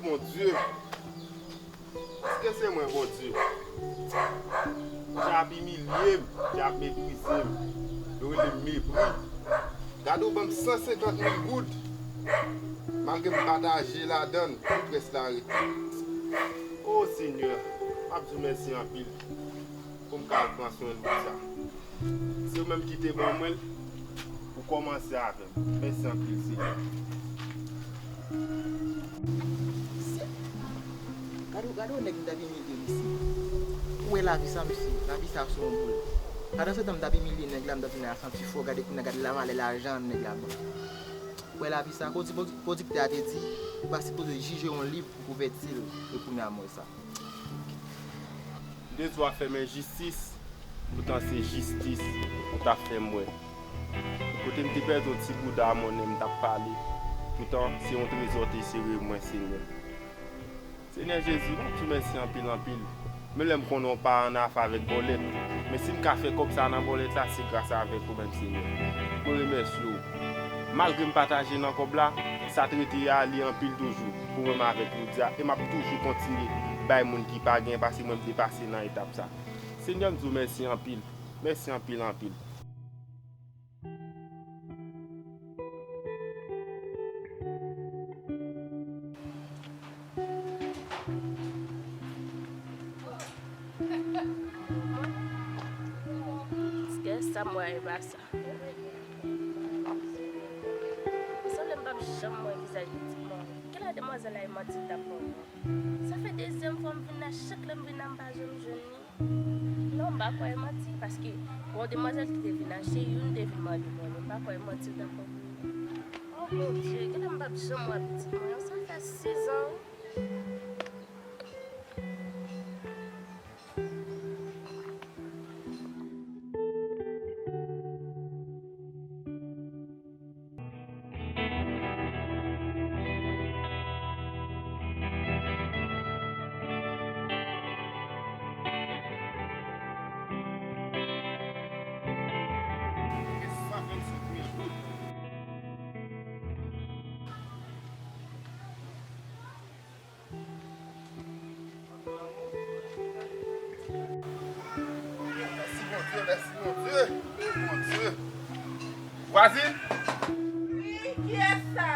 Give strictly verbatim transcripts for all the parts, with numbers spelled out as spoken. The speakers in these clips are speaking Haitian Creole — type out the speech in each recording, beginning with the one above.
Bondye, èske se mwen, Bondye? Jan y ap imilye m, jan y ap meprize m, yo rele m mepri. Gade, ou ban m san senkant mil goud, malgre m pataje ladan l, tout rès la rete. O Senyè, m ap di w mèsi anpil pou m ka al pran swen Loudia. Se ou menm ki te ban mwen l pou kòmanse avè m. Mèsi anpil, Senyè. Gade, gade yon nèg m t ap imilye, mesye. Ou wè lavi sa, mesye? Lavi sa se yon boul. Pandan se tan m t ap imilye nèg la, m t ap di nèg la se yon ti fò, gade kounye a, gade la valè lajan nèg la ban. Ou wè lavi sa? Pwodi-, pwodi-, pwodiktè a te di, ou pa sipoze jije yon liv pou kouvèti l, e kounye a m wè sa. M te di w ap fè m enjistis, poutan se jistis ou t ap fè m wè. Kote m te pèdi yon ti bouda monnen m t ap pale, poutan se yon trezò te sere mwen, Senyè. Senyè Jezi, m ap di w mèsi anpil, anpil. Men lè m konnen w pa annafè avèk bòlèt. Men si m ka fè kòb sa nan bòlèt la, se gras avèk ou menm, Senyè. Mwen remèsye w. Malgre m pataje nan kòb la, sa t rete a, li anpil toujou pou mwen avèk Loudia, e m ap toujou kontinye bay moun ki pa gen, paske mwen m te pase nan etap sa. Senyè, m di w mèsi anpil. Mèsi anpil, anpil. Kè sa m wè e pa sa. Sanble m p ap janm wè vizaj pitit mwen. Kilè demwazèl la e manti l t ap ban mwen? Sa fè dezyèm fwa m vin la, chak lè m vin la, m pa janm jwenn li. Non, m pa kwè e manti, paske gon demwazèl ki te vin achte youn te vin mande mwen li, m pa kwè e manti l t ap ban mwen. O Bondye, genlè m p ap janm wè pitit mwen an, sa fè sizan wi. Mèsi Bondye, mèsi Bondye, Bondye. Vwazin? Wi, kiyès sa?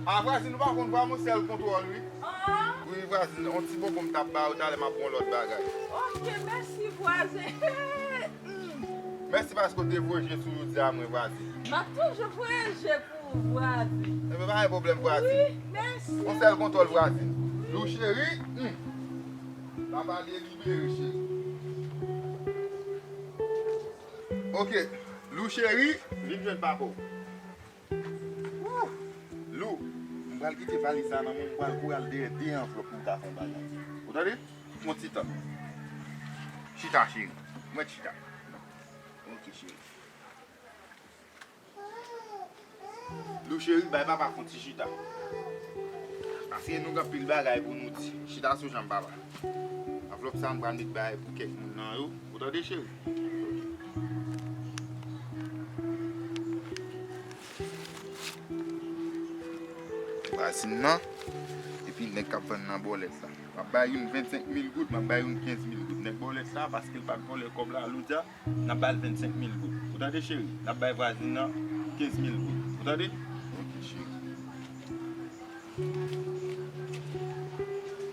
A, vwazin, ou pa konn vwa m, sèl kontwòl, wi. An? Wi, vwazin, yon ti bonbon m t ap ba ou talè, m ap pran lòt bagay. Oke, mèsi, vwazin. Hmm. Mèsi paske w te voye je sou Loudia mwen, vwazin. M ap toujou voye je pou ou, vwazin. Enben, pa gen pwoblèm, vwazin. Wi, mèsi. Yon sèl kontwòl, vwazin. Lou cheri, hmm. Papa li libere, cheri. Oke, Lou cheri, vin jwenn papa w. Wouh! Lou, m pral kite valiz la nan men w, m pral kouri al dèyè de anvlòp pou m ka fè yon bagay. Ou tande? Yon ti tan. Chita, cheri. Mwen chita. Ok, cheri. Lou cheri, bay papa fon ti chita. Paske nou gen anpil bagay pou nou di. Chita sou janm papa. Anvlòp sa, m pral met bagay pou kèk moun nan yo. Ou tande, cheri? Vwazin nan, epi nèg k ap vann nan bòlèt la. M ap bay youn vennsenk mil goud, m ap bay youn kenz mil goud. Nèg bòlèt la, paske l pa t vòlè kòb la, Loudia, n ap ba l vennsenk mil goud. Ou tande, cheri? N ap bay vwazin nan kenz mil goud. Ou tande? Ok, cheri.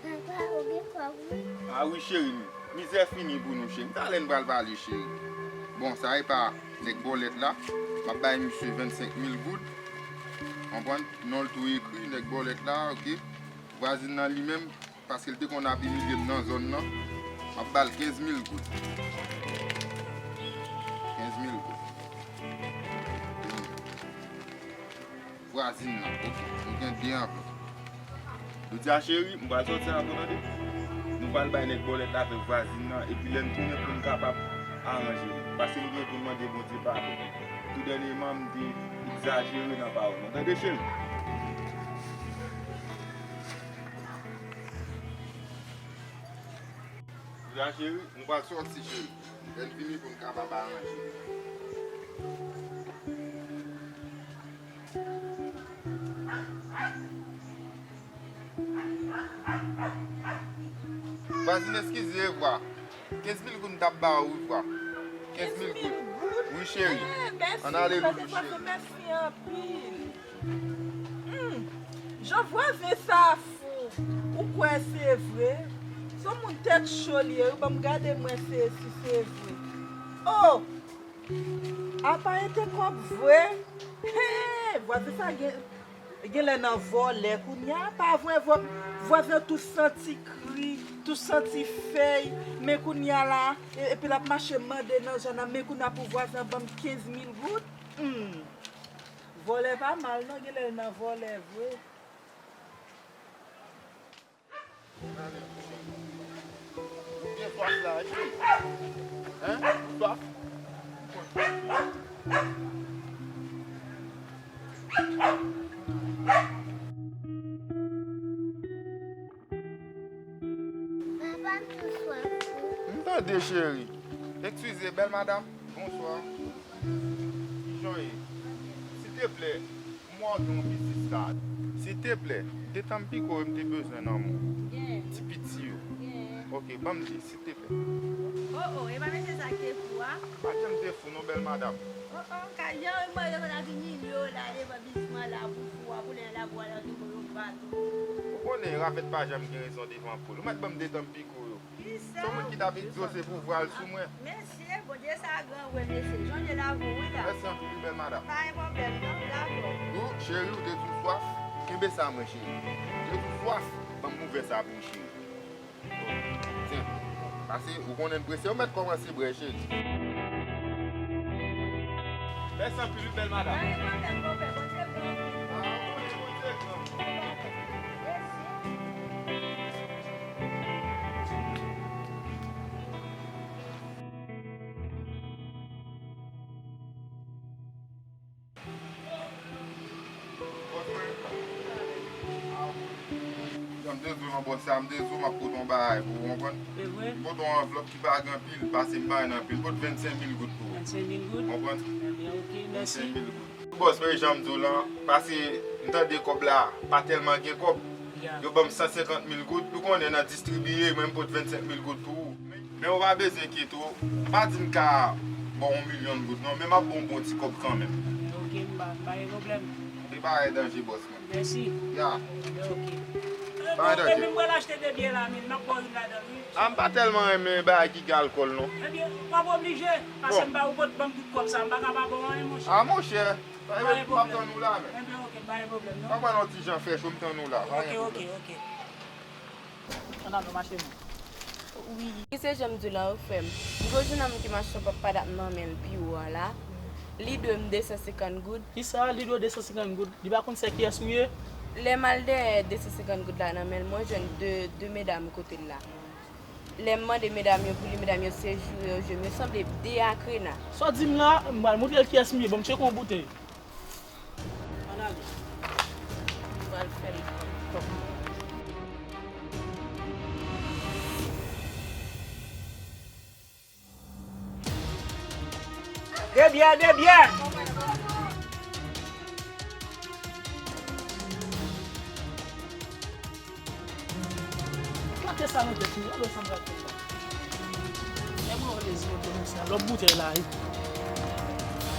Papa, ou gen kòb, wi. A wi, cheri m. Mizè fini pou nou, cheri m. Talè n pral pale, cheri. Bon, sa e pa nèg bòlèt la. M ap bay misye vennsenk mil goud. Konprann? Non l tou ekri, nèg bòlèt la, ok. Vwazin nan li menm, paske l te konn ap imilye m nan zòn nan, m ap ba l kenz mil goud. Kenz mil goud. Vwazin nan, ok. Nou gen de anvlòp. Loudia cheri, m pral sòti avè w, tande. Nou pral bay nèg bòlèt la avèk vwazin nan, epi lè n tounen pou n kapab aranje. Paske nou gen pou n mande Bondye padon. Tou dènyèman, m te egzajere nan pawòl mwen. Tande, cheri? Loudia cheri, nou pral sòti, cheri. Lè n vini pou n kapab aranje. Vwazin, eskize, vwa. Kenz mil goud m t ap ba ou, wi, vwa. Kenz mil goud. Wi, cheri. Ann ale, loulou, cheri. Mèsi anpil. Hmm. Jan vwazen sa fou. Ou kwè se vre? Se yon moun tèt cho li ye, wi. Ban m gade mwen se si se vre. Oh! Apa e te kòb vre? Hey! Vwazen sa gen, genlè nan vòlè kounye a. Pa vre, vwa-, vwazen tou santi kri, tou santi fèy. Men kounye a la, e-, epi l ap mache mande nan zòn nan. Men kounye a pou vwazen an ban m kenz mil goud. Hmm. Vòlè pa mal, non, genlè l nan vòlè vre. Ou byen swaf la, wi. Hein? Ou swaf? Papa, m tou swaf tou. M tande, cheri. Eskize, bèl madanm. Bonswa. Kijan w ye? Silteplè, m wè w gen yon biznis la. Silteplè, detan m piko yo, m te bezwen nonm ou. Ti piti yo. Ok, ban m li, silteplè. Oh, oh, e pa mesye sa ki te fou a? M pa janm te fou non, bèl madanm. Oh, oh, ka jan w mande fò ta vin milye w la, devan biznis mwen la, pou fou a, pou lè la, pou ale, pou yo bato. Ou konnen, rapèt pa janm gen rezon devan poul. Ou mèt ban m detan m piko yo. Se yon moun ki t ap egzose pouvwa l sou mwen. Mesye, Bondye sa gran vre, mesye. Jan w ye la, bon, wi, la. Mèsi anpil, wi, bèl madanm. Pa gen pwoblèm, non, dakò. Ou, cheri, ou te di w swaf. Kenbe sa, mwen, cheri. Ou te di w swaf. Ban m ouvè sa pou ou, cheri. Tyen. Pase, ou konnen n prese, ou mèt kòmanse bwè, cheri. Mèsi anpil, wi, bèl madanm. Pa gen pwoblèm, konpè, Bondye gran. Ah, ou konnen Bondye gran. Mèsi. Jan m te di w non, bòs, sa m te di w, m ap pote yon bagay pou ou, konprann? Se vre? M pote yon anvlòp ki pa gen anpil, pase m pa gen anpil. M pote vennsenk mil goud pou ou. Vennsenk mil goud? Konprann? Ebyen, ok, mèsi. Vennsenk mil goud. Bòs, men jan m di w lan, pase m tande kòb la, pa tèlman gen kòb. Ya. Yo ban m san senkant mil goud, ou konnen nan distribiye, mwen m pote vennsenk mil goud pou ou. Men ou pa bezwen enkyete w, m pa di m ka ba w yon milyon goud non, men m ap ba w yon bon ti kòb kanmenm. Ok, m pa, pa gen pwoblèm. Se pa yon danje, bòs mwen. Mèsi. Ya. Ok. Pa gen danje. Epi m pral achte de byè la, men m ap ba w youn ladan l, wi. A, m pa tèlman renmen bagay ki gen alkòl non. Ebyen, w ap oblije, paske m ba ou pot ban m tout kòb sa, m pa ka pa ba w anyen, monchè. A, monchè, pa gen pwoblèm. M ap tann ou la, men. Ebyen, ok, pa gen pwoblèm non. M ap pran yon ti jan frèch, m tann ou la. Ok, ok, ok. Ann al, nou mache, non. Wi. Ki se jan m di w la, wi, frè m. M gon jennonm ki mache yon papa dat nan men l pi wo a la. Li dwe m de san senkant goud. Kisa? Li dwe w de san senkant goud? Li pa konn se kiyès ou ye? Lè m al dèyè de san senkant goud la nan men l, mwen jwenn de, de medam kote l la. Lè m mande medam yo pou li, medam yo sejoure yo je m, yo sanble de akrena. Sa w di m la? M pral montre l kiyès m ye. Ban m tcheke yon boutèy. Ann ale. M pral fè l kòb. De byè, de byè! Klate sa nan tèt mwen, gade sa m pral fè la. Lè mwen wè lezi yo konnen sa, lòt boutèy la, wi.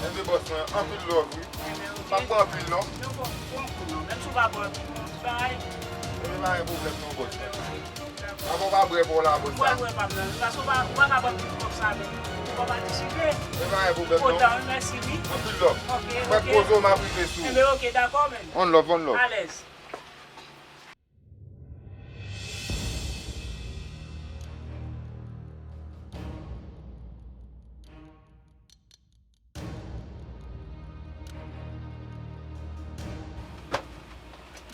Enben bòs mwen, anpil love, wi. Enben, ok. Pa pran anpil, non. Non, pran, pran kou, non. Menm si w pa pran anpil, pran ti bagay. Enben, pa gen pwoblèm, non, bòs mwen. Enben, ok. Dakò. Apa w pa bwè pa w la, bòs sa? Mwen bwè pa m nan, wi. Paske w pa, ou pa ka ban m tout kòb sa, menm. Ou pa patisipe. Enben, pa gen pwoblèm, non. Kontan, wi, mèsi, wi. Anpil love. Ok, ok. Mwen poze w, m ap rive sou ou. Enben, ok, dakò, menm. One love, one love. Alèz.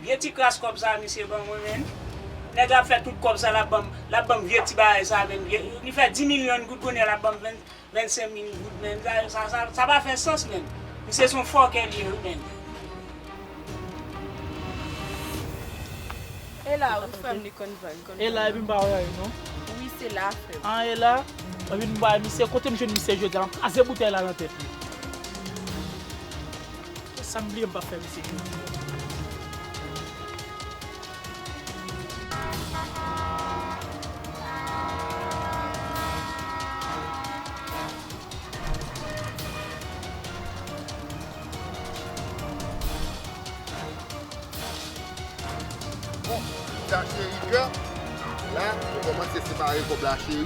Vye ti kras kòb sa misye ban mwen, menn. Nèg la ap fè tout kòb sa, l ap ban m, l ap ban m vye ti bagay sa, menn. Vye, li fè dis milyon goud, kounye a l ap ban m ven, vennsenk mil goud, menn. Sa, sa, sa, sa pa fè sans, menn. Misye se yon fòkè li ye, wi, menn. E la, wi, frè m, li konn vann, konn vann. E la, epi m pa wè anyen, non. Wi, se la, frè m. An, e la? Epi m ba misye, kote m jwenn misye jodi a, m kraze boutèy la nan tèt li. Sa m bliye m pa fè misye jodi a. La cheri kè, la, nou kòmanse separe kòb la cheri.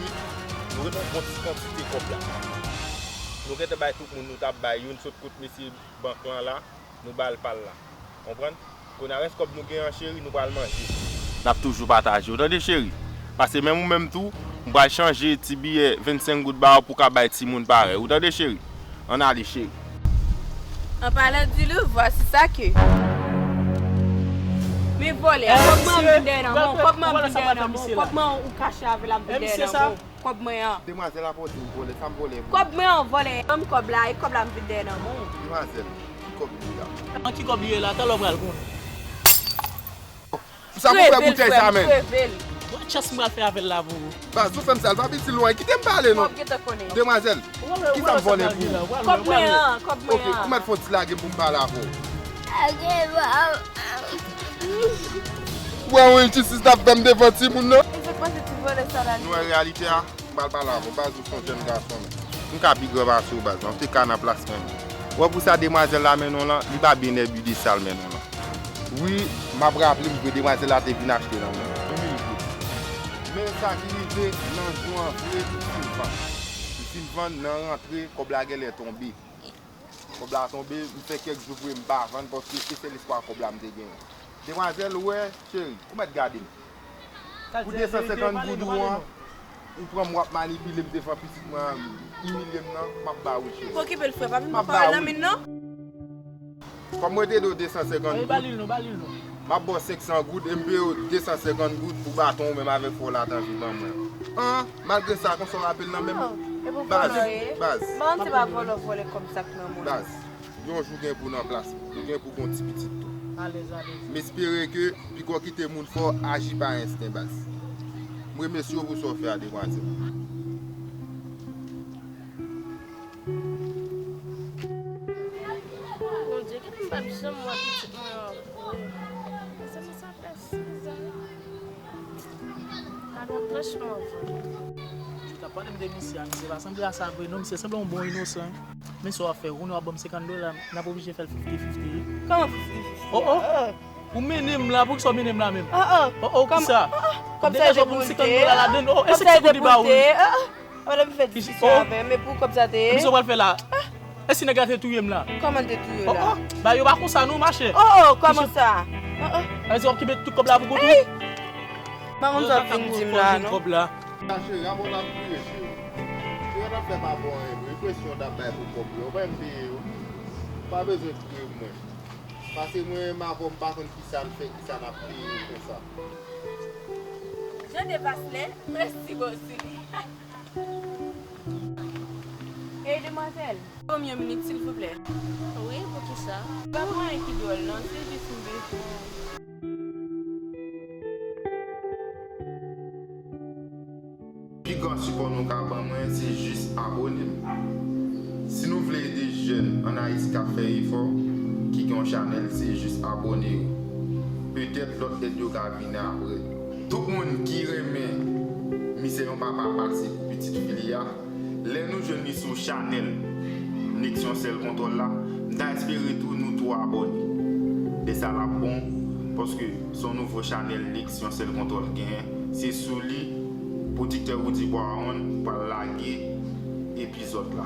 Nou gentan bon ti kantite kòb la. Nou gentan bay tout moun nou t ap bay. Youn sot kot mesye bank lan la, nou ba l pa l la. Konprann? Kounye a rès kòb nou gen an cheri, nou pral manje. N ap toujou pataje, ou tande cheri? Paske menm ou menm tou, m pral chanje ti biyè vennsenk goud ba ou pou w ka bay timoun parèy. Ou tande cheri? Ann ale cheri. En parlant du livre, voici ça que. Men vòlè, kòb mwen ap vin dèyè nan men w, kòb mwen ap vin dèyè nan men w, kòb mwen ou kache avè l ap vin dèyè nan men w, kòb mwen an. Demwazèl ap di m vòlè, sa m vòlè pou ou? Kòb mwen an vòlè, ban m kòb la, e kòb la ap vin dèyè nan men w. Demwazèl, ki kòb li ye la? An ki kòb li ye la, talè w pral konnen. Sa pou fè boutèy sa menm. Wè chans m pral fè avè l la pou ou. Baz, ou fè m sa, l pa piti lwen. Kite m pale non. Demwazèl, kisa m vòlè pou ou? Kòb mwen an, kòb mwen an. Ok, ou mèt fè yon ti lage m pou m pale avè w. Ou wè yon enjistis n ap fè m devan timoun nan? E sa k pase ti vòlè sa la? Nou wè reyalite a? M pral pale avè w, baz, ou se yon jèn gason, men. M ka pi gran pase w, baz. Antouka, nan plas mwen menm. Ou wè pou sa demwazèl la mennen w lan, li pa byen èbi de sa l mennen w lan. Wi, m ap raple m vre, demwazèl la te vin achte nan men m. Yon minit, wi. Men sa ki rive, nan jou an vre, li fin vann. Li fin vann, nan rantre, kòb la genlè tonbe. Kòb la tonbe, m fè kèk jou vre m pa vann paske se sèl espwa kòb la m te genyen. Demwazèl, ou wè, cheri, ou mèt gade m. Pou de san senkant goud ou an, ou pran m w ap manipile m devan pitit mwen an, imilye m nan, m ap ba ou l cheri. Okipe l frè, pa vin pran pawòl nan men l non. Kòm mwen te di w de san senkant goud. Ba li l non, ba li l non. M ap ba w senk san goud e m peye w de san senkant goud pou baton ou menm avèk fò w la t anvi ban mwen an. An, malgre sa, konsa w rape l nan men m? Baz, baz. Ban se pa vòlè, vòlè kòb sa k nan men w. Baz, yon jou gen pou w nan plas mwen. Ou gen pou w gen yon ti pitit tou. Alèz, alèz. M espere ke piga w kite moun fè w aji pa ensten, baz. M remèsye w pou sa w fè a, demwazèl. Bondye, kite m p ap janm wè pitit mwen ankò. Mezanmi, sa fè sis an. Gade yon planch move. Ou t ap pale m de misye a, misye pa sanble a sa vre non, misye sanble yon bon inosan. Men sa w ap fè, ou konnen w ap ban m senkant dola, n ap oblije fè l fifti fifti wi. Kòman fifti fifti? Oh, oh. Ou mennen m la, poukisa w mennen m la menm? Oh, oh. Oh, oh, kisa? Kòb sa te pou l te. Oh, oh, e se ki pou li ba ou? Wè lè m fè diskisyon avè l, men pou kòb sa te ye. Kisa w pral fè la? E si nèg la te touye m la? Kòman l te touye w la? Oh, oh, ba yo pa konsa non, machè. Oh, oh, kòman sa? Oh, oh. Sa vle di w ap kenbe tout kòb la pou kont ou? Ey! M pa konn sa w fin di m la non. Kòb la. Sa cheri, avan w t ap kriye cheri. Cheri, w t ap fè m ap bon, enpresyon w t ap bay pou kòb yo. Ou pa wè m peye yo? Ou pa bezwen kriye pou mwen. Pase mwen menm avè w, m pa konn kisa n fè, kisa n ap peye konsa. Jan de Vaslè, mèsi bòs. Ey, demwazèl, ban m yon minit, silvouplè. Wi, poukisa? Pa gen anyen ki dwòl, non, se jis m bezwen. Pi gran sipò nou ka ban mwen, se jis abone m. Si nou vle ede jèn ann Ayiti k ap fè efò, ki gen yon chanèl, se jis abone yo. Petèt lòt èd yo ka vini apre. Tout moun ki renmen misye yon papa pase pou pitit fi li a, lè nou jwenn li sou chanèl Nèg Yon Sèl Kontwòl la, m ta espere tou nou tou abone. Lè sa l ap bon, paske se yon nouvo chanèl Nèg Yon Sèl Kontwòl genyen. Se sou li pwodiktè Roody Brown pral lage epizòd la.